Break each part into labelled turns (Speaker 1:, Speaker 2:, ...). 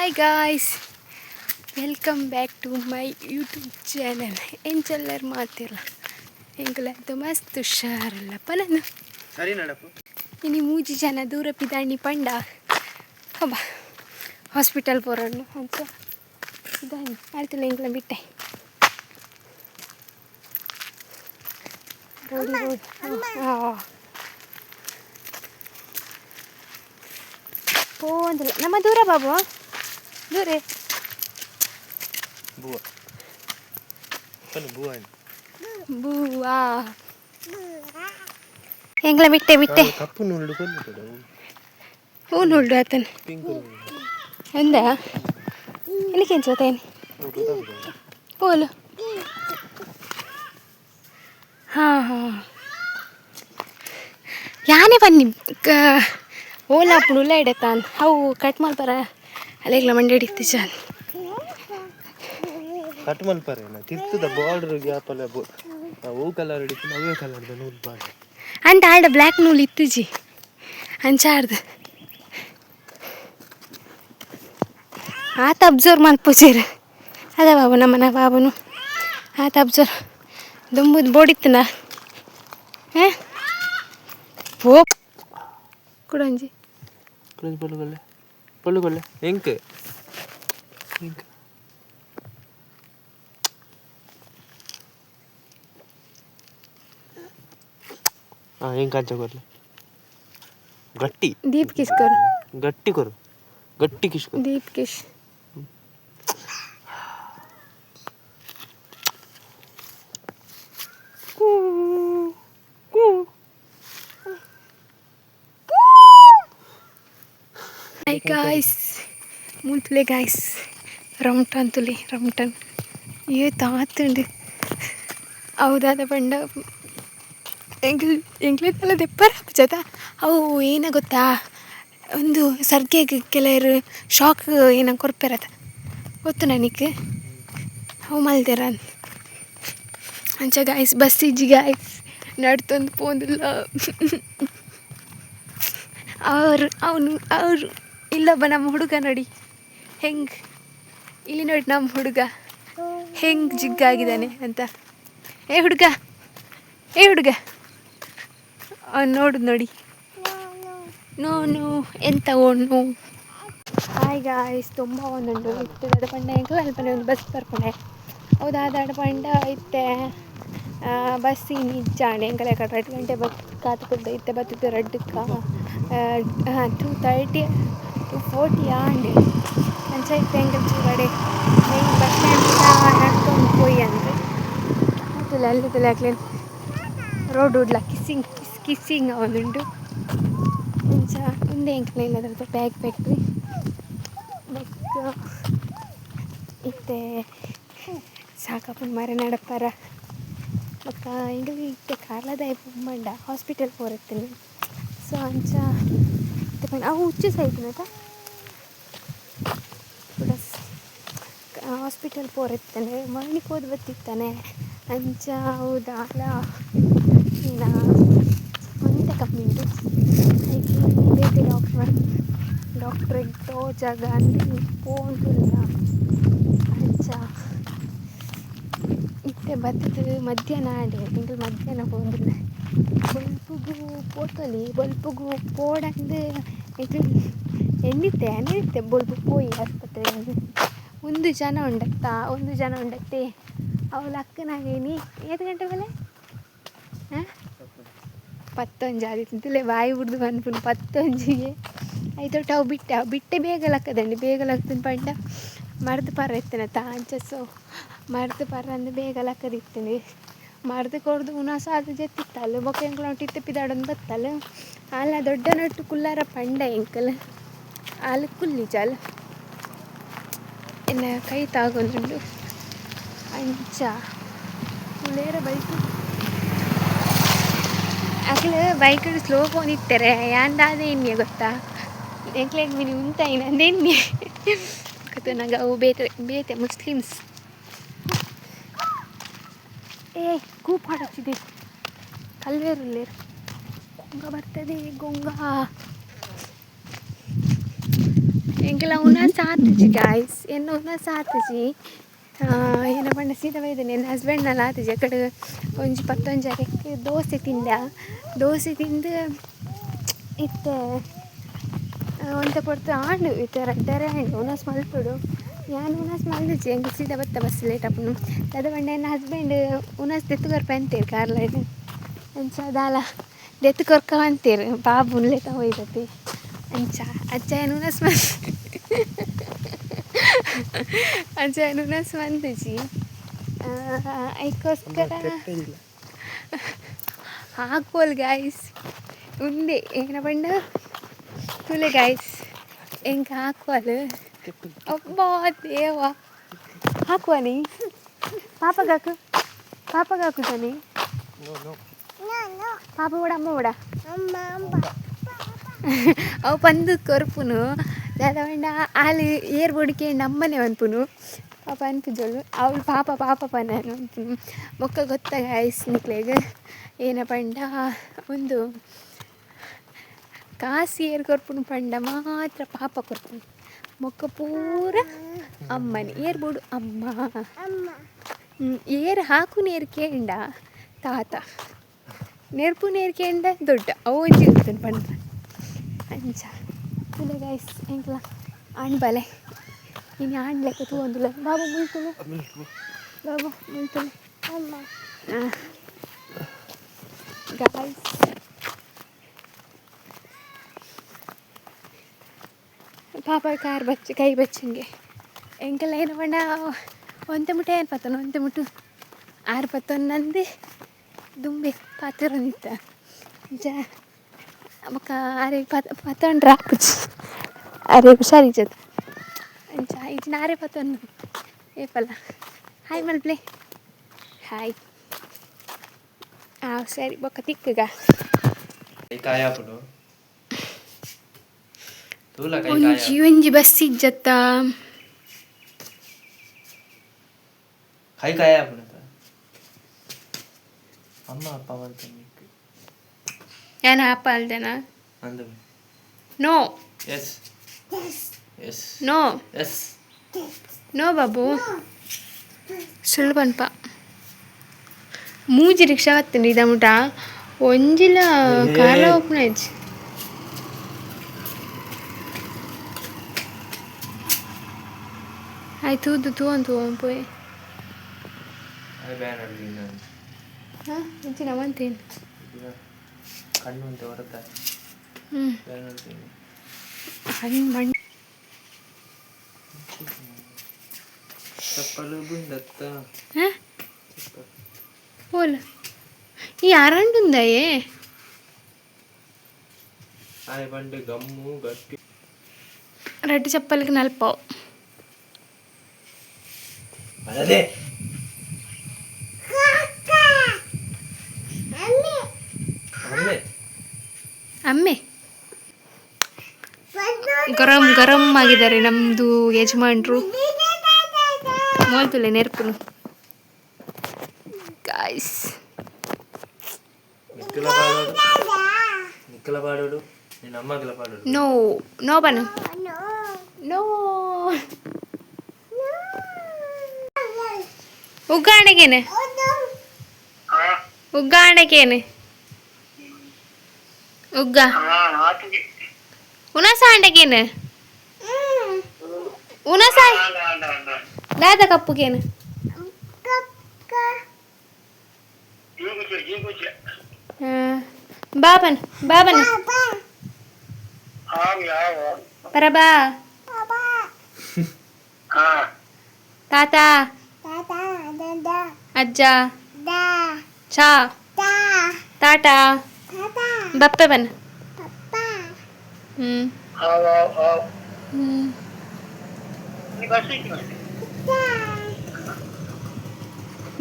Speaker 1: Hi guys, welcome back to my YouTube channel. ಎಂಚೆಲ್ಲರ್ ಮಾತಿಲ್ಲ ಎಂಕುಲಂತೂ ಮಸ್ತ್ ಹುಷಾರಲ್ಲಪ್ಪ ನಾನು.
Speaker 2: ಸರಿ ನಡಪು.
Speaker 1: ಇನಿ ಮೂಜಿ ಜನ ದೂರ ಪಿದಾಣಿ ಪಂಡ ಹಬ್ಬ ಹಾಸ್ಪಿಟಲ್ ಪೋರಣ್ಣು ಅಂಚ ಇದಾಣಿ ಆಯ್ತಲ್ಲ ಎಂಕಲ ಬಿಟ್ಟೆ ರೋಡಿ ರೋಡ್ ಹಾಂ ಪೋಂದಿಲ್ಲ ನಮ್ಮ ದೂರ ಬಾಬು ದೂರ.
Speaker 2: ಬುವ ಬನ್ನಿ ಬುವ.
Speaker 1: ಬೂವಾ ಎಂಗ್ಲ ಬಿಟ್ಟೆ ಬಿಟ್ಟೆ.
Speaker 2: ಕಪ್ಪು ನುಳ್ಳು ಕೊಲ್ಲ.
Speaker 1: ಹೂ ನೋಡು ಆತನ.
Speaker 2: ಪಿಂಕ್.
Speaker 1: ಎಂದ ಏನಕ್ಕೆ ಜೊತೆ ಹೋಲು ಹಾಂ ಹಾಂ ಯಾನೇ ಬನ್ನಿ ಓಲ ಅಪ್ಪುಡು ಉಲ್ಲ ಇಡತ್ತಾನ್ ಅವು ಕಟ್ ಮಲ್ಪರ ಅಲ್ಲೆಗ್ಲ ಮಂಡೆ ಹಿಡಿತು ಜಾನ್.
Speaker 2: ಕಟ್ ಮಲ್ಪರೇನ ತಿರ್ತದ ಬಾರ್ಡರ್ ಗ್ಯಾಪ್ ಅಲ್ಲ. ಅವು ಕಲರ್ ಹಿಡಿತು, ಅವೇ ಕಲರ್ದ ನೂಲು ಬಾರ್ಡರ್.
Speaker 1: ಅಂಟ ಆಲ್ಡ ಬ್ಲ್ಯಾಕ್ ನೂಲ್ ಇತ್ತುಜಿ ಅಂಚಾರ್ದು ಆತ ಅಬ್ಸರ್ವ್ ಮಲ್ಪುಜೇರು ಅದ ಬಾಬು ನಮ್ಮನ ಬಾಬುನು ಆತ ಅಬ್ಸರ್ವ್ ದುಂಬುದು ಬೋಡಿತ್ತನ ಹೇ ಪೋ ಕುಡಂಜಿ.
Speaker 2: ಪಳ್ಳುಗೊಳ್ಳೆ ಪಳ್ಳುಗೊಳ್ಳೆ ಎಂಕ್ ಎಂಕ್. ಹಾಂ ಎಂಕ್ ಅಂಚ ಕೊರ್ಲೆ ಗಟ್ಟಿ.
Speaker 1: ದೀಪ್ ಕಿಸ್ ಕರು.
Speaker 2: ಗಟ್ಟಿ ಕೊರು, ಗಟ್ಟಿ ಕಿಶ್ ಕೊರು.
Speaker 1: ದೀಪ್ ಕಿಶ್. ಹಾಯ್ ಗಾಯ್ಸ್, ಮೂಲ್ತುಲೆ ಗಾಯ್ಸ್, ರಮ್ಟನ್ ತುಲೆ ರಮ್ಟನ್ ಏ ತಾತುಂಡು ಹೌದಾದ ಪಂಡ ಎಂಕ್ಲ್ ಎಂಕ್ಲೆತ್ತಲ್ಲ ದೆಪ್ಪರ ಜತ ಅವು ಏನ ಗೊತ್ತಾ, ಒಂದು ಸರ್ಗೆಗ್ ಕೆಲವರು ಶಾಕ್ ಏನ ಕೊರ್ಪೆರತ ಗೊತ್ತು ನನಗೆ, ಅವು ಮಲ್ದೆರ ಅಂಚ ಗಾಯ್ಸ್. ಬಸ್ ಇಜ್ಜಿ ಗಾಯ್ಸ್, ನಡ್ತೊಂದು ಪೋಂದುಲ್ಲ. ಅವರು ಅವನು ಅವರು ಇಲ್ಲೊಬ್ಬ ನಮ್ಮ ಹುಡುಗ ನೋಡಿ ಹೆಂಗೆ, ಇಲ್ಲಿ ನೋಡಿ ನಮ್ಮ ಹುಡುಗ ಹೆಂಗೆ ಜಿಗ್ಗಾಗಿದ್ದಾನೆ ಅಂತ. ಏ ಹುಡುಗ, ಏ ಹುಡುಗ, ಅವ್ನು ನೋಡುದು ನೋಡಿ. ನೋ ನೋ ಎಂತ ಓ ನೋ. ಹಾಯ್ ಗಾಯ್ಸ್, ತುಂಬ ಒಂದುಂಡು ಇತ್ತು ಪಂಡ ಎಂಕಲ್ ಅಲ್ಪನೆ ಒಂದು ಬಸ್ ಬರ್ಪುಂಡೆ ಹೌದಾದ ಪಂಡ ಇತ್ತೆ ಬಸ್ ಇಜ್ಜಾಂಡ್ ಎಂಕಲೆ 2 ಗಂಟೆ ಬತ್ ಕಾತ್ ಇತ್ತೆ ಬತ್ತಿತ್ತು ರಡ್ಡುಕ್ಕ 2:30, 2:40 ಆಂಡ್. ಅಂಚ ಇತ್ತೆ ಎಂಕಲ್ ಚೂರಡೆ ಮೈನ್ ಬಸ್ ಸ್ಟ್ಯಾಂಡ್ ನಡ್ಕೊಂಡು ಪೋಯಿ ಅಂದ್ರೆ ಅತ್ತುಲೆ ಅಲ್ಲಿ ತುಲೆ ಅಕ್ಲೆನ್ ರೋಡ್ ಉಡ್ಲ ಕಿಸ್ಸಿಂಗ್ ಕಿಸ್ ಕಿಸ್ಸಿಂಗ್ ಅವನುಂಡು. ಅಂಚ ಉಂದೆ ಎಂಕ್ಲೆ ಇಲ್ಲದ್ರದ್ದು ಬ್ಯಾಗ್ ಫ್ಯಾಕ್ಟ್ರಿ ಬೊಕ್ಕ ಇತ್ತೆ ಸಾಕಪ್ಪನ ಮರ ನಡಪರ ಬೊಕ್ಕ ಎಂಕಲ್ಗ್ ಇತ್ತೆ ಕಾರ್ಲದ ಪೊಂಬಂಡ ಹಾಸ್ಪಿಟಲ್ ಪೋರೆತ್ತುಂಡು. ಸೊ ಅಂಚ ಇತ್ತೆ ಪಂಡ ಅವು ಉಚ್ಚು ಸೈಪುನತ ಪ್ಲಸ್ ಹಾಸ್ಪಿಟಲ್ ಪೋರೆತ್ತುಂಡು ಮಣಿ ಪೋದು ಬತ್ತಿತ್ತಾನೆ. ಅಂಚ ಅವು ದಾಲ ಇನ್ನ ಒಂತೆ ಕಮ್ಮಿ ಉಂಡು. ಐಕ್ ಬೇತೆ ಡಾಕ್ಟ್ರ್ ಡಾಕ್ಟ್ರಿಗೆ ತೋಜಾಗ ಅಂದ್ರೆ ಪೋಂದುಲ್ಲ. ಅಂಚ ಇತ್ತೆ ಬತ್ತುದು ಮಧ್ಯಾಹ್ನ ಆಂಡ್. ಎಂಕುಲು ಮಧ್ಯಾಹ್ನ ಪೋಂದುಲ್ಲ, ಬೊಲ್ಪುಗು ಪೋತೊಲಿ. ಬೊಲ್ಪುಗು ಪೋಡಂದು ಎಂಕುಲು ಎನ್ನಿತ್ತೆ ಎನ್ನಿತ್ತೆ ಬೊಲ್ಪು ಪೋಯಿ ಆಸ್ಪತ್ರೆ ಒಂದು ಜನ ಉಂಡತ್ತಾ, ಒಂದು ಜನ ಉಂಡತ್ತೆ. ಅವಳು ಅಕ್ಕನಾಗೇನಿ ಏತ್ ಗಂಟೆ ಮೇಲೆ ಹಾಂ ಪತ್ತೊಂಜಿ ಆದಿತ್ತುಲೆ ಬಾಯಿ ಬುಡ್ದು ಪನ್ಪುನು ಪತ್ತೊಂಜಿಗೆ ಐತೊಟ್ಟು ಅವು ಬಿಟ್ಟೆ ಅವು ಬಿಟ್ಟೆ ಬೇಗ ಲಕ್ಕದಂడి. ಬೇಗ ಲಕ್ಕದ ಪಂಡ ಮರ್ದ್ ಪರ ಇತ್ತನತ ಅಂಚ. ಸೊ ಮರ್ದ್ ಪರಂದು ಬೇಗ ಲಕ್ಕದಿತ್ತಂದು ಮರ್ದ್ ಕೊರ್ದು ಉನಸ ಅದು ಜೆತ್ತಿತ್ತಲ್ಲ. ಬೊಕ್ಕ ಎಂಕ್ಲ ಒಟ್ಟು ಪಿದಾಡೊಂದು ಬತ್ತಲ್ಲ ಅಲ್ಲ ದೊಡ್ಡ ನಟ್ಟು ಕುಲ್ಲಾರ ಪಂಡ ಎಂಕಲ್ ಅಲ್ ಕುಲ್ಲಿಜಾಲ್ ಎನ್ನ ಕೈ ತಾಗೊಂದುಂಡು. ಅಂಚ ಉಳ್ಳೇರ ಬೈಕ್ ಅಕ್ಲು ಬೈಕ್ ಸ್ಲೋ ಪೋನಿತ್ತಾರೆ ಯಾನ್ ದಾದ ಎನ್ನಿಯ ಗೊತ್ತಾ, ಎಂಕ್ಲೆಗ್ ಮಿನಿ ಉಂತಾಯಿನ ಅಂದ್ ಎನ್ನಿ ಕತನಾಗ ಅವು ಬೇತೆ ಬೇತೆ ಮುಸ್ಲಿಮ್ಸ್. ಏ ಕೂಪಾಡಚ್ಚಿದೆ ಕಲ್ವೇರುಲ್ಲೇರು ಗೊಂಗ ಬರ್ತದೆ ಗೊಂಗ. ಎಂಕಲ ಉನಸ್ ಆತಿಜಿ ಗಾಯ್ಸ್, ಎನ್ನ ಉನಸ್ ಆತಿಜಿ. ಏನ ಪಂಡ ಸೀದಾ ಬೈದೆನೆ. ಎನ್ನ ಹಸ್ಬೆಂಡ್ನಲ್ಲ ಆತಿಜಿ. ಅಕಡೆ ಒಂಜಿ ಪತ್ತೊಂಜರೆಕ್ ದೋಸೆ ತಿಂದ. ದೋಸೆ ತಿಂದು ಇತ್ತೆ ಒಂತೆ ಪೊರ್ತು ಆಂಡ್. ಇತ್ತೆ ರಡ್ಡರೆ ಆಂಡ್. ಉನಸ್ ಮಲ್ಪೊಡು. ಯಾನ್ ಉನಸ್ ಮಲ್ದಿಜಿ. ಎಂಕ್ ಸೀದಾ ಬತ್ತ ಬಸ್ ಲೇಟ್ ಆಪುಂಡು. ದಾದ ಪಂಡ ಎನ್ನ ಹಸ್ಬೆಂಡ್ ಉನಸ್ ದೆತ್ತ್ ಕೊರ್ಪೆ ಅಂತೇರ್ ಕಾರ್ಲಡ್. ಅಂಚ ದಾಲ ದೆತ್ತ್ ಕೊರ್ಕ ಅಂತೇರ್ ಬಾಬು ಲೆತ ಒಯ್ದತಿ. ಅಂಚ ಅಚ್ಚ ಯಾನ್ ಉನಸ್ ಮಲ್ ಅಂಚ ಯಾನ್ ಉನಸ್ ಮಲ್ದಿಜಿ. ಐಕೋಸ್ಕರ ಹಾಕೋಲ್ ಗಾಯ್ಸ್. ಉಂದೆ ಏನ ಪಂಡ ತೂಲೆ ಗಾಯ್ಸ್, ಎಂಕ್ ಹಾಕುವಲ್. ಅಬ್ಬಾ ದೇವ, ಹಾಕುವ ನೀ ಪಾಪಗಾಕು, ಪಾಪಗಾಕು ತಾನೆ. ಪಾಪ ಓಡ ಅಮ್ಮ ಓಡ ಅವು ಪಂದು ಕೊರ್ಪುನು. ದಾದ ಪಂಡ ಆಲ್ ಏರ್ ಬೊಡಿಕೆ ನಮ್ಮನೆ ಪನ್ಪುನು. ಪಾಪ ಅನ್ಪುಜೋಳು ಅವಳು. ಪಾಪ ಪಾಪ ಪನ ಅನ್ಪುನು. ಬೊಕ್ಕ ಗೊತ್ತ ಗಾಯ್ಸ್ ನಿಕ್ಲೆಗ್, ಏನ ಪಂಡ ಉಂದು ಕಾಸು ಏರ್ ಕೊರ್ಪುನು ಪಂಡ ಮಾತ್ರ ಪಾಪ ಕೊರ್ಪುನು. ಬೊಕ್ಕ ಪೂರ ಅಮ್ಮನೆ. ಏರ್ ಬೋಡು ಅಮ್ಮ. ಏರ್ ಹಾಕುನ ಏರ್ ಕೇಂಡ ತಾತ, ನೆರ್ಪುನ ಏರ್ ಕೇಂಡ ದೊಡ್ಡ. ಅವು ಒಂಜಿ ಗೊತ್ತುಂಡು ಪಂಡ. ಅಂಚ ತೂಲೆ ಗಾಯ್ಸ್, ಎಂಕ್ಲ ಆಣ್ ಬಲೆ. ಇನಿ ಆಣ್ ಲೆಕ್ಕ ತೂವೊಂದುಲ್ಲ. ಬಾಬು ಮುಲ್ತುಲೆ, ಬಾಬು ಮುಲ್ತುಲೆ. ಗಾಯ್ಸ್, ಪಾಪ ಕಾರ್ ಬಚ್ಚ ಕೈ ಬಚ್ಚಂಗೆ. ಎಂಕಲ್ಲ ಏನ ಪಂಡ ಒಂತೆ ಮುಟ್ಟ ಏನು ಪತ್ತನ, ಒಂತೆ ಮುಟ್ಟು ಆರು ಪತ್ತೊಂದಂದು ದುಂಬೆ ಪಾತೆರೊಂದಿತ್ತ. ಅಂಚ ಬೊಕ್ಕ ಆರೆಗ್ ಪತ್ ಪತ್ತೊಂಡ್ರ ಆಪುಜಿ, ಆರೆಗ್ ಹುಷಾರಿಜ್ಜದ. ಅಂಚ ಇಜ್ಜಿಂಡ ಆರೇ ಪತ್ತೊಂದು ಏಪಲ್ಲ. Hi ಮಲ್ಪ್ಲೆ, hi. ಹಾಂ ಸರಿ, ಬೊಕ್ಕ ತಿಕ್ಕುಗ.
Speaker 2: ಕಾಯ ಆಪುಂಡು ತೂಲ ಕೈ ಕಾಯ.
Speaker 1: ಒಂಜಿ ಒಂಜಿ ಬಸ್ ಇಜ್ಜತ್ತ.
Speaker 2: ಕೈ ಕಾಯ ಆಪುಂಡು. ಅಮ್ಮ ಅಪ್ಪ ಮಲ್ತೊಂದು
Speaker 1: ಯಾನ್ ಅಪ್ಪ ಅಲ್ದೇನಾ?
Speaker 2: ಅಂದು.
Speaker 1: No.
Speaker 2: S S.
Speaker 1: No.
Speaker 2: S.
Speaker 1: No Babu, ಸುಳ್ಳು ಪನ್ಪ. ಮೂಜಿ ರಿಕ್ಷಾ ಬತ್ತುಂಡು ಇದ ಮುಟ, ಒಂಜಿಲ ಕಾರ್ಲ ಓಪನ್ ಆಯ್ಜಿ. ಆಯ್ ತೂದು ತೂವೊಂದು ತೂವೊಂದು ಪೋಯೆ.
Speaker 2: ಅದೇ ಬ್ಯಾನ್ ನಾನು.
Speaker 1: ಹಾಂ, ಇಂಚಿನ ಮಂತೇನು?
Speaker 2: ಕಣ್ಣು ಅಂತ ಹೊರತ.
Speaker 1: ಹ್ಞೂ.
Speaker 2: ಬ್ಯಾನ್ ಅಂತೀನಿ.
Speaker 1: ಹಣ್ಣು ಮಣ್ಣು.
Speaker 2: ಚಪ್ಪಲು ಬುಂದತ್ತ.
Speaker 1: ಹಾಂ, ಓಲ ಈ ಅರಂಡುಂದಾಯೇ.
Speaker 2: ಆಯ್ ಬಂಡೆ ಗಮ್ಮು ಗಟ್ಟಿ.
Speaker 1: ರಡ್ಡು ಚಪ್ಪಲ್ಗೆ ನಲ್ಪಾವು.
Speaker 2: ಅದೇ. ಅಮ್ಮೆ.
Speaker 1: ಅಮ್ಮೆ ಗರಂ ಗರಂ ಆಗಿದ್ದಾರೆ ನಮ್ಮದು ಯಜಮಾನ್ರು. ಮೋಲ್ತುಲೆ ನೆರ್ಪುನು ಗಾಯ್ಸ್.
Speaker 2: ನಿಕ್ಕಲ ಪಾಡೋಡು, ನಿಕ್ಕಲ ಪಾಡೋಡು, ನಿನ್ನ ಅಮ್ಮಗೆಲ್ಲ ಪಾಡೋಡು.
Speaker 1: ನೋ ನೋ ಬನ ನೋ. ಉಗ್ಗಾಣಗೇನೆ, ಉಗ್ಗಾಣಗೇನೆ, ಉಗ್ಗ ಉನಸಾಂಡಗೇನು, ಉನಸ ದಾದ ಕಪ್ಪುಗೇನು. ಬಾಬನ್ ಬಾಬನ್ ಪರಬಾ ತಾತ ಅಜ್ಜ ಚಾ ಟಾಟಾ ಬಪ್ಪೆ ಬನ್. ಹ್ಞೂ ಹ್ಞೂ.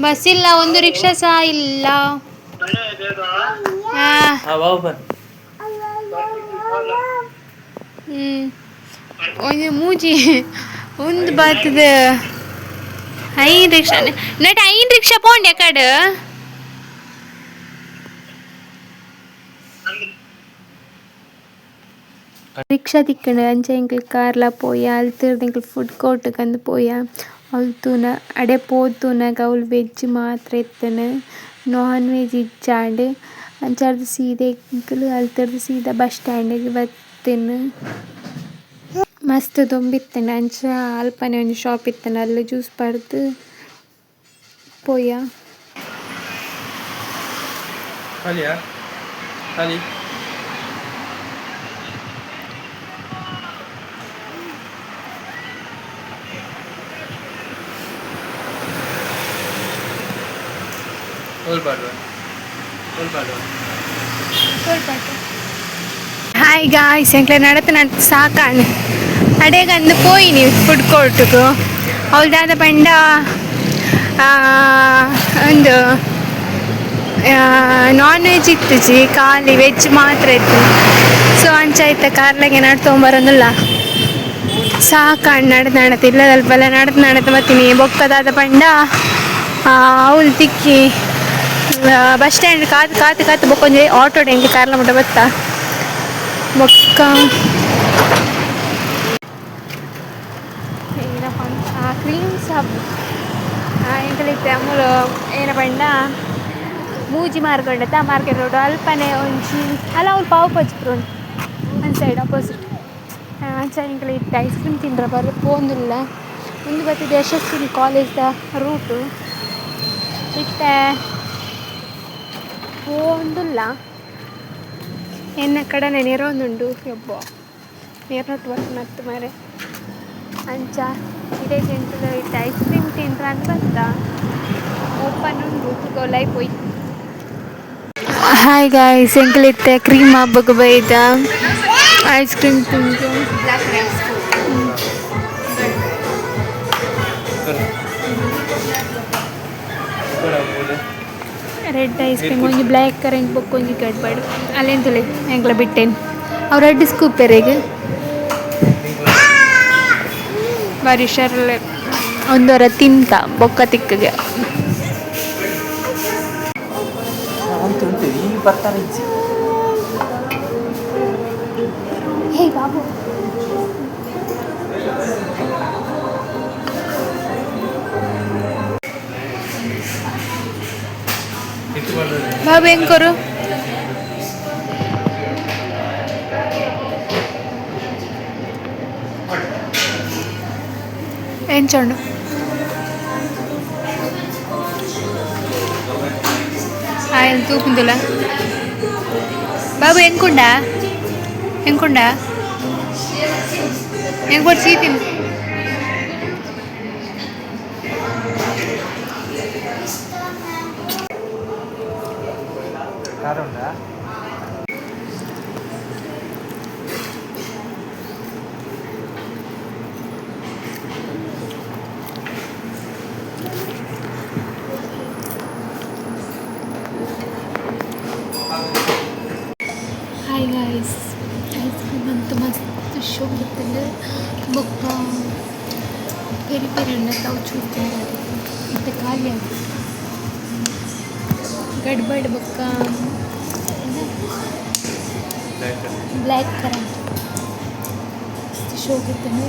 Speaker 1: ಬಸ್ ಇಲ್ಲ, ಒಂದು ರಿಕ್ಷಾ ಸಹ ಇಲ್ಲ. ಹಾ.
Speaker 2: ಹಾ ಬಾವು ಬನ್.
Speaker 1: ಹ್ಞೂ, ಒಂಜಿ ಮೂಜಿ ಒಂದು ಬರ್ತದ. ಐನ್ ರಿಕ್ಷಾ ನೆಟ್, ಐನ್ ರಿಕ್ಷಾ ಪೋಂಡೆ ಕಡೆ. ರಿಕ್ಷಾ ತಿಕ್ಕುಂಡು ಅಂಚ ಎಂಕುಲು ಕಾರ್ಲ ಪೋಯ ಅಲ್ತುರ್ದು ಎಂಕುಲು ಫುಡ್ ಕೋರ್ಟ್ ಗಂದ್ ಪೋಯ ಅವು ತೂನ ಅಡೆ ಪೋದು ತೂನಗ ಅವ್ಲು ವೆಜ್ ಮಾತ್ರ ಇತ್ತುಂಡು ನಾನ್ ವೆಜ್ ಇಜ್ಜಾಂಡ್ ಅಂಚಾದ್ ಸೀದಾ ಎಂಕುಲು ಅಲ್ತುರ್ದು ಸೀದಾ ಬಸ್ಸ್ ಸ್ಟ್ಯಾಂಡ್ ಗ್ ಬತ್ತಿನ. ಮಸ್ತ್ ದೊಂಬು ಇತ್ತುಂಡು ಅಂಚ ಅಲ್ಪನೆ ಒಂಜಿ ಶಾಪ್ ಇತ್ತುಂಡು ಅಲ್ಲು ಜ್ಯೂಸ್ ಪರ್ದ್ ಪೋಯ.
Speaker 2: ಖಾಲಿಯಾ ಖಾಲಿ.
Speaker 1: ಹಾಯ್ ಗಾಯ್ಸ್, ಎಂಕ್ಲೆ ನಡತ್ ನಡತ್ ಸಾಕಾಂಡ್. ಅಡೇಗಂದು ಪೋಯಿನಿ ಫುಡ್ ಕೋರ್ಟ್ಗು. ಅವ್ಲು ದಾದ ಪಂಡ ಉಂದು ನಾನ್ ವೆಜ್ ಇತ್ತುಜಿ, ಖಾಲಿ ವೆಜ್ ಮಾತ್ರ ಇತ್ತು. ಸೊ ಅಂಚ ಇತ್ತೆ ಕಾರ್ಲಗೆ ನಡ್ತೊಂಬರೊಂದುಲ್ಲ. ಸಾಕಾಂಡ್ ನಡತ್ ನಡತ್ ಇಲ್ಲದಲ್ಪಲ ನಡತ್ ನಡತ್ ಬತ್ತಿನಿ. ಬೊಕ್ಕ ದಾದ ಪಂಡ ಅವ್ಲು ತಿಕ್ಕಿ ಬಸ್ ಸ್ಟ್ಯಾಂಡ್ ಕಾತ್ ಕಾತ್ ಕಾತ್ ಬೊಕ್ಕೊಂಜಿ ಆಟೋಡ್ ಎಂಕ್ ಕಾರ್ಲ ಮುಟ್ಟ ಬತ್ತ. ಬೊಕ್ಕ ಕ್ರೀಮ್ ಸಬ್ ಎಂಕುಲು ಅಮುಲು ಏನ ಪಂಡ ಮೂಜಿ ಮಾರ್ಕೆಟ್ ಮಾರ್ಕೆಟ್ ರೋಡ್ ಅಲ್ಪನೆ ಒಂಜಿ ಅಲ್ಲ ಅವ್ಲು ಪಾವ್ ಬಜ್ಜಿ ಪೂರ ಉಂಡು ಒಂಜಿ ಸೈಡ್ ಅಪೋಸಿಟ್. ಅಂಚ ಎಂಕುಲು ಇತ್ತೆ ಐಸ್ ಕ್ರೀಮ್ ತಿಂಡ್ರ ಬರ ಪೋಂದುಲ್ಲ. ಉಂದು ಬತ್ತಿದ್ ಯಶಸ್ವಿನಿ ಕಾಲೇಜ್ದ ರೂಟು. ಇತ್ತೆ ಪೋಂದುಲ್ಲ. ಎನ್ನ ಕಡನೆ ನೆರೊಂದುಂಡು ಯಬ್ಬ ನೇರ್ನೊಟ್ಟು ಬರ್ಪುನತ್ತು ಮಾರೆ. ಅಂಚ ಇಡೆಗ್ ಎಂಕುಲು ಇತ್ತೆ ಐಸ್ ಕ್ರೀಮ್ ತಿಂಡ್ರ ಅಂದ್ ಬತ್ತ. ಓಪನ್ ಉಂಡು ತೂಕ ಉಲಾಯಿ ಪೋಯಿ. ಹಾಯ್ ಗಾಯ್ಸ್, ಎಂಕುಲು ಇತ್ತೆ ಕ್ರೀಮ್ ಹಬ್ಬಗ್ ಬೈದ ಐಸ್ ಕ್ರೀಮ್ ತಿಂದು. ರೆಡ್ ಐಸ್ ಕ್ರೀಮ್ ಒಂಜಿ ಬ್ಲ್ಯಾಕ್ ಕರೆಂಟ್ ಬೊಕ್ಕ ಒಂಜಿ ಗಡ್ಬಡ್ ಅಲ್ಲೆಂತುಲೆ ಎಂಕ್ಲ ಬಿಟ್ಟೇನು ಅವು ರೆಡ್ ಸ್ಕೂಪ್ ಎರೆಗ್ ಬಾರಿ ಹುಷಾರುಲ್ಲೆರ್. ಒಂದೊರ ತಿಂತ ಬೊಕ್ಕ ತಿಕ್ಕುಗೆ.
Speaker 2: ಉಂಟು ಈ ಬರ್ತಾರೆ ಇಜ್ಜಿ.
Speaker 1: ಹೇ ಬಾಬು. ಬಾಬು ಹೆಂಗ್ ಕೊರು? ಎಂಚ ಉಂಡು? ಆಯಲ್ ತೂಪುಂದುಲ ಬಾಬು ಎಂಕುಂಡ ಎಂಕುಂಡ ಎಂಕೊಡ್ ಚೀತಿನ್.
Speaker 2: ಖಾರ ಉಂಡಾ?
Speaker 1: ಹಾಯ್ ಗಾಯ್ಸ್, ಐಸ್ ಕ್ರೀಮ್ ಅಂತೂ ಮಸ್ತ್ ಶೋಕ್ ಇತ್ತುಂಡು. ಬೊಕ್ಕ ಪೆರಿ ಪೆರಿ ಉಂಡತ್ತ ಅವು ಚೂರು ತಿಂದಾದಿತ್ತು. ಇತ್ತೆ ಖಾಲಿ ಆತು. ಗಡ್ಬಡ್ ಬೊಕ್ಕ ಬ್ಲ್ಯಾಕ್ ಕರೆಂಟ್ ಮಸ್ತ್ ಶೋಕ್ ಇತ್ತುಂಡು.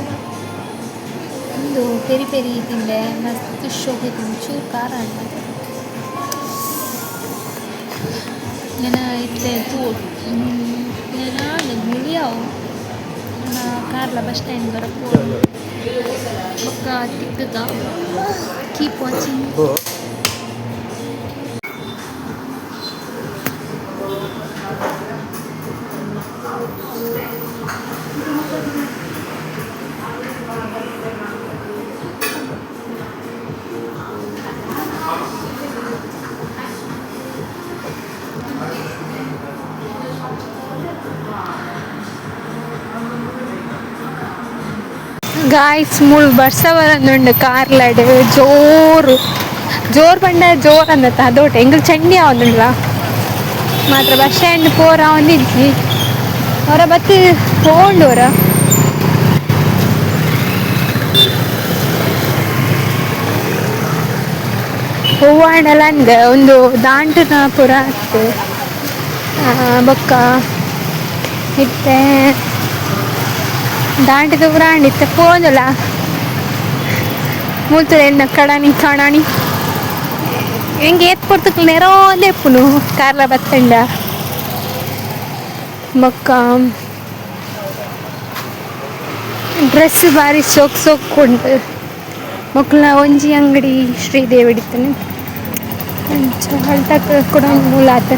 Speaker 1: ಉಂದು ಪೆರಿ ಪೆರಿ ತಿಂದೆ, ಮಸ್ತ್ ಶೋಕ್ ಇತ್ತುಂಡು. ಚೂರು ಖಾರ ಆಂಡ್ ಮಾತ್ರ. ನನ ಇತ್ತೆ ತೂವೊಡು ನನ ಆಂಡ್ ಮುಳಿಯಾವು. ನನ ಕಾರ್ಲ ಬಸ್ ಸ್ಟ್ಯಾಂಡ್ ಒರ ಪೋವೊಡು. ಬೊಕ್ಕ ತಿಕ್ಕುಗ. Keep watching. Guys, ಮೂಲು ಬರ್ಸ ಬರೊಂದುಂಡು ಕಾರ್ಲಡ್ ಜೋರು ಜೋರು ಪಂಡ ಜೋರು ಅಂದತ್ತ ಅದೋಟೆ ಎಂಕುಲು ಚಂಡಿ ಆವೊಂದುಂಡ್ಲ ಮಾತ್ರ. ಬಸ್ ಸ್ಟ್ಯಾಂಡ್ ಪೋರ ಆವೊಂದಿಜ್ಜಿ. ಒರ ಬತ್ತ್ ಪೋಂಡು ಒರ. ಒವ್ವಾಂಡಲ ಅಂದ್ ಉಂದು ದಾಂಟುನ ಪೂರ ಅತ್ತ್. ಬೊಕ್ಕ ಇತ್ತೆ ದಾಂಟಿದ ಪೂರ ಇತ್ತೆ ಪೋಂದುಲ ಮೂಲ್ತುಲ ಎನ್ನ ಕಡಾಣಿ ಕಾಣಾಣಿ ಎಂಕ್ ಏತ್ ಪೊರ್ತುಕು ನೆರೋಂದೇ ಇಪ್ಪುನು ಕಾರ್ಲ ಬತ್ತಂಡ ಬೊಕ್ಕ ಡ್ರೆಸ್ ಬಾರಿ ಸೋಕ್ ಸೋಕ್ ಉಂಡು. ಮೊಕ್ಲ ಒಂಜಿ ಅಂಗಡಿ ಶ್ರೀದೇವಿಡಿತ್ತನೆ ಅಂಚ ಅಲ್ತಕ್ ಕುಡ ಮೂಲ ಆತ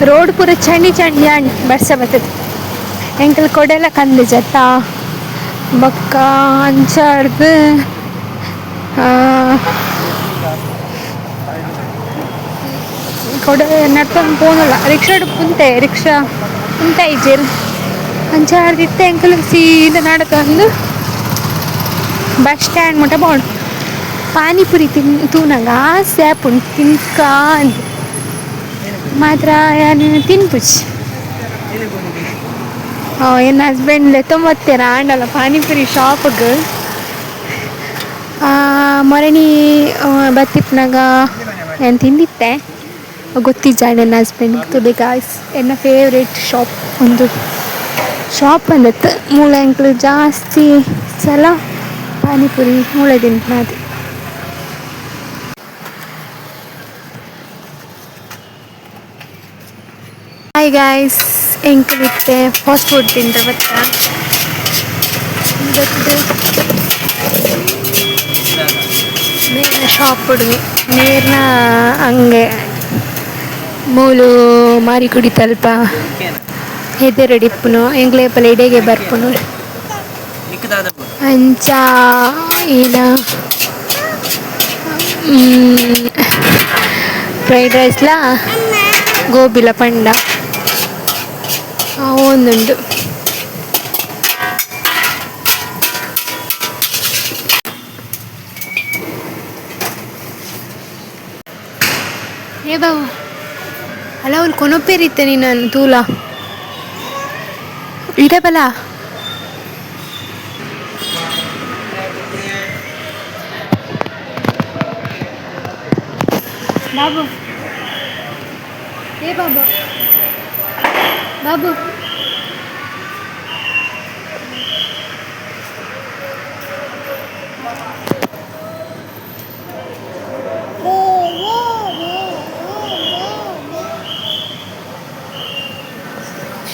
Speaker 1: ರೋಡ್ ಪೂರ ಚಂಡಿ ಚಂಡಿ ಆಂಡ್ ಬರ್ಸ ಬತ್ತದ್ ಎಂಕಲ್ ಕೊಡೆಲ ಕಂದಿಜತ್ತ ಬೊಕ್ಕ ಅಂಚಾಡ್ದ್ ಕೊಡೆ ನಡ್ತೊಂದು ಪೋನುಲ್ಲ ರಿಕ್ಷಾಡ್ ಕುಂತೆ ರಿಕ್ಷಾ ಉಂತಾಯಿಜೆರ್ ಅಂಚಾಡ್ದ್ ಇತ್ತೆ ಎಂಕುಲು ಸೀದಾ ನಡತೊಂದು ಬಸ್ ಸ್ಟ್ಯಾಂಡ್ ಮುಟ ಪೋವೊಡು ಪಾನಿಪುರಿ ತಿನ್ ತೂನಗ ಆಸೆ ಆಪುಂಡು ತಿನ್ಕಾಂದ್ ಮಾತ್ರ ಯಾನ್ ತಿನ್ಪುಜಿ. ಎನ್ನ ಹಸ್ಬೆಂಡ್ ಲೆತ್ತೊಂಬತ್ತೆರ್ ಆಂಡಲ ಪಾನಿಪುರಿ ಶಾಪ್ಗ್ ಮೊರಣಿ ಬತ್ತಿಪ್ಪುನಗ ಯಾನ್ ತಿಂದಿತ್ತೆ ಗೊತ್ತಿಜ್ಜಾಂಡ್ ಎನ್ನ ಹಸ್ಬೆಂಡ್ ತೂಲೆ ಗಾಯ್ಸ್ ಎನ್ನ ಫೇವರೇಟ್ ಶಾಪ್ ಉಂದು ಶಾಪ್ ಪಂದತ್ ಮೂಲ ಎಂಕುಲು ಜಾಸ್ತಿ ಸಲ ಪಾನಿಪುರಿ ಮೂಲೆ ತಿನ್ಪುನಾತೆ. ಹಾಯ್ ಗಾಯ್ಸ್, ಎಂಕುಲು ಇತ್ತೆ ಫಾಸ್ಟ್ ಫುಡ್ ತಿಂದ ಬತ್ತ ಮೇರ್ನ ಶಾಪ್ ಮೇರ್ನ ಅಂಗೆ ಮೂಲು ಮಾರಿಗುಡಿ ತಲ್ಪ ಎದುರುಡು ಇಪ್ಪುನು ಎಂಕ್ಲೆ ಏಪಲ ಇಡೆಗೆ ಬರ್ಪುನು ಅಂಚ ಈನ ಫ್ರೈಡ್ ರೈಸ್ ಲ ಗೋಬಿಲ ಪಂಡ ಆವೊಂದುಂಡು. ಏ ಬಾಬು ಅಲ್ಲ ಅವ್ಲು ಕೊನೊಪೇರಿತ್ತೆ ನಿನ್ನನ್ ತೂಲ ಇಡೆ ಬಲ. ಬಾಬು ಏ ಬಾಬು ಬಾಬು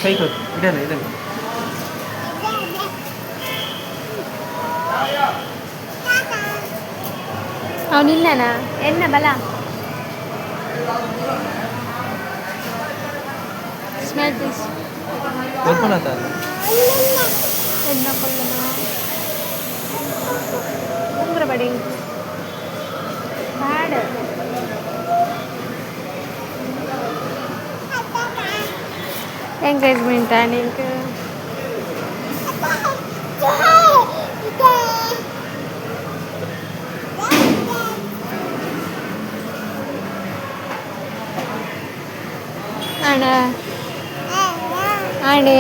Speaker 2: ಕೈ ಕೊಡು ಇಡಲ್ಲ ಇಡಲ್ಲ.
Speaker 1: ಅವನಿಲ್ಲನಾ ಎನ್ನ ಬಲ ಸ್ಮೆಲ್ this.
Speaker 2: ಕೊಲ್ಪನತ
Speaker 1: ಎನ್ನ ಕೊಲ್ಲನ ಉಂಗುರ ಬಡಿ ಬ್ಯಾಡ. ಎಂಗೇಜ್ಮೆಂಟ್ ನಿಂಕ್ ಆಂಡ ಆಂಡೆ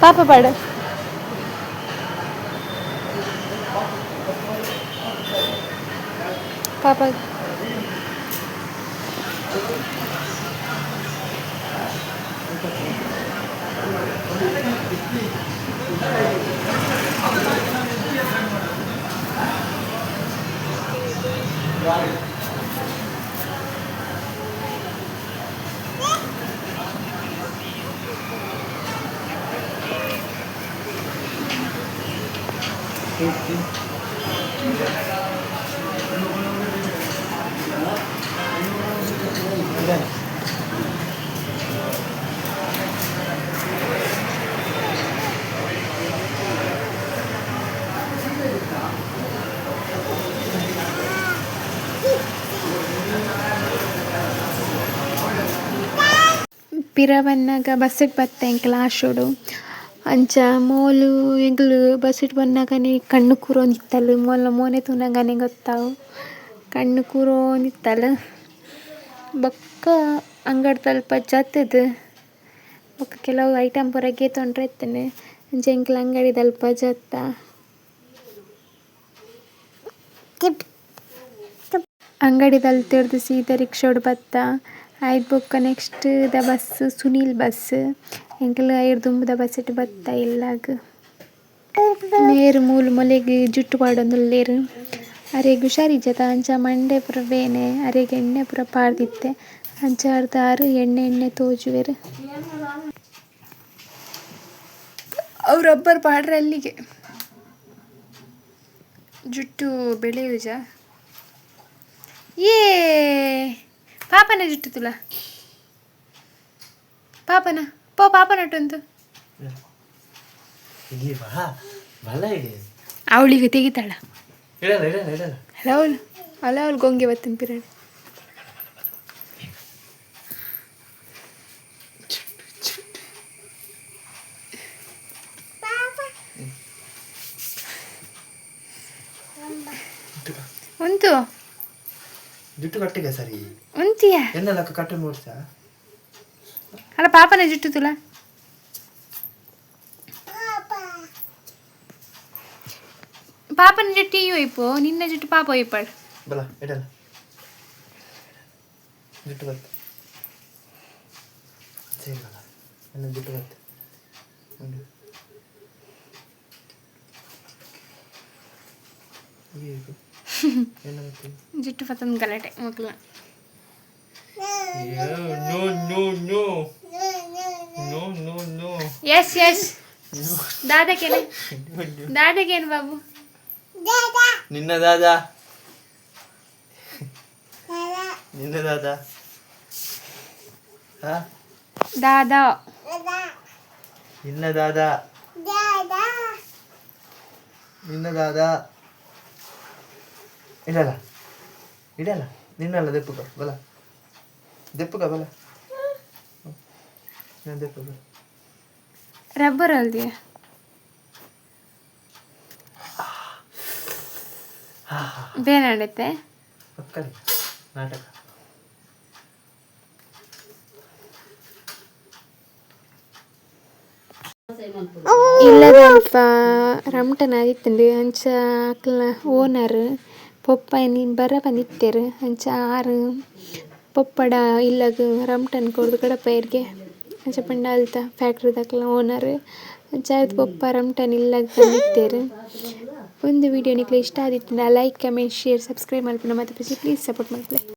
Speaker 1: ಪಾಪ ಪಾಡು. ಪಾಪ ಪಿರ ಬನ್ನಗ ಬಸ್ಸ್ ಬತ್ತೆ ಎಂಕುಲು ಆಶೋಡು ಅಂಚ ಮೋಲು ಎಂಕುಲು ಬಸ್ಸ್ಟ್ ಬನ್ನಗನೆ ಕಣ್ಣು ಕೂರೊಂದಿತ್ತಲ್ ಮೋಲ್ನ ಮೋನೆ ತೂನಗನೆ ಗೊತ್ತಾವು ಕಣ್ಣು ಕೂರೊಂದಿತ್ತಲ್. ಬೊಕ್ಕ ಅಂಗಡಿದಲ್ಪ ಜತ್ತುದು ಬೊಕ್ಕ ಕೆಲವು ಐಟಮ್ ಪೂರ ಗೆತೊಂಡ್ರೆ ಇತ್ತುಂಡು ಅಂಚ ಎಂಕುಲು ಅಂಗಡಿದಲ್ಪ ಜತ್ತ. ಅಂಗಡಿದಲ್ತರ್ದ್ ಸೀದಾ ರಿಕ್ಷಾಡ್ ಬತ್ತ ಐಡ್ ಬೊಕ್ಕ ನೆಕ್ಸ್ಟ್ ದ ಬಸ್ಸ್ ಸುನಿಲ್ ಬಸ್ಸ್ ಎಂಕುಲು ಐಡ್ ದುಂಬುದ ಬಸ್ಸ್ ಟ್ ಬತ್ತ ಇಲ್ಲಗ್. ಮೇರ್ ಮೂಲು ಮೊಲೆಗ್ ಜುಟ್ಟು ಪಾಡೊಂದುಲ್ಲೆರ್ ಅರೆಗ್ ಹುಷಾರಿಜ್ಜತ ಅಂಚ ಮಂಡೆ ಪೂರ ಬೇನೆ ಅರೆಗ್ ಎಣ್ಣೆ ಪೂರ ಪಾಡ್ದಿತ್ತೆ ಅಂಚಾದ್ ಆರ್ ಎಣ್ಣೆ ಎಣ್ಣೆ ತೋಜುವೆರ್. ಅವು ರಬ್ಬರ್ ಪಾಡ್ರೆ ಅಲ್ಲಿಗೆ ಜುಟ್ಟು ಬೆಳೆಯುಜ. ಏ ಪಾಪನ ಜುಟ್ಟು ತುಲ ಪಾಪನ ಪೋ ಪಾಪನ ಉಂಟು. ಅವಳಿಗೆ ತೆಗಿತಾಳ.
Speaker 2: ಇಡಲ್ಲ ಇಡಲ್ಲ ಇಡಲ್ಲ.
Speaker 1: ಅಲ್ಲ ಅವಳು ಅಲ್ಲ ಅವಳು ಗೊಂಗೆ ಬತ್ತಿನ ಪಿರಡ್. ಉಂಟು.
Speaker 2: ಜುಟ್ಟು ಕಟ್ಟಿಗೆ ಸರಿ.
Speaker 1: ಉಂತಿಯಾ.
Speaker 2: ಎನ್ನೆಲ್ಲ ಕಟ್ಟು ನೋಡ್ಸಾ.
Speaker 1: ಅಲ್ಲ ಪಾಪನ ಜುಟ್ಟು ತುಲ ಪಾಪನ ಜುಟ್ಟು ಈ ಒಯ್ಪು ನಿನ್ನ ಜುಟ್ಟು ಪಾಪ ಒಯ್ಪಾಡು.
Speaker 2: ಬಲ ಇಡಲ್ಲ ಜುಟ್ಟು ಬತ್ತು ಸರಿ ಬಲ ಎನ್ನ ಜುಟ್ಟು ಬತ್ತು ಉಂಡು. ಇದು ಎನ್ನ ಬತ್ತು.
Speaker 1: ಜುಟ್ಟು ಪತ್ತೊಂದು ಗಲಾಟೆ ಮಕ್ಕಳ.
Speaker 2: No no no no no no.
Speaker 1: Yes yes ದಾದಕೇನು ದಾದಕೇನು Babu.
Speaker 2: ನಿನ್ನ ದಾದಾ ನಿನ್ನ ದಾದಾ ಹಾ.
Speaker 1: ದಾದಾ.
Speaker 2: ನಿನ್ನ ದಾದಾ ನಿನ್ನ ದಾದಾ ಇಡಲ್ಲ ಇಡಲ್ಲ ನಿನ್ನಲ್ಲ ದೆಪ್ಪುಗ ಬಲ ದೆಪ್ಪುಗ ಬಲ ನಾನು ದೆಪ್ಪುಗ.
Speaker 1: ರಬ್ಬರ್ ಅಲ್ದಿಯ ಬೇನಾಡತ್ತೆ.
Speaker 2: ಪಕ್ಕನೆ ನಾಟಕ.
Speaker 1: ಇಲ್ಲದಲ್ಪ ರಮ್ಟನ್ ಆದಿತ್ತುಂಡು ಅಂಚ ಅಕ್ಲ್ನ ಓನರ್ ಪೊಪ್ಪ ಬರ ಪಂದಿತ್ತೆರ್ ಅಂಚ ಆರ್ ಪೊಪ್ಪಡ ಇಲ್ಲಗ್ ರಮ್ಟನ್ ಕೊರ್ದು ಕಡಪಯೆರ್ಗೆ ಅಂಚ ಪಂಡ ಅಲ್ತ ಫ್ಯಾಕ್ಟ್ರಿದಕ್ಲ್ನ ಓನರ್ ಅಂಚ ಆದ್ ಪೊಪ್ಪ ರಮ್ಟನ್ ಇಲ್ಲಗ್ ಪಂದಿತ್ತೆರ್. ಉಂದು ವೀಡಿಯೋ ನಿಕ್ಲೆ ಇಷ್ಟ ಆದಿತ್ತುಂಡ ಲೈಕ್ ಕಮೆಂಟ್ ಶೇರ್ ಸಬ್ಸ್ಕ್ರೈಬ್ ಮಲ್ಪುನ ಮದಪುಜಿ ಪ್ಲೀಸ್ ಸಪೋರ್ಟ್ ಮಲ್ಪುಲೆ.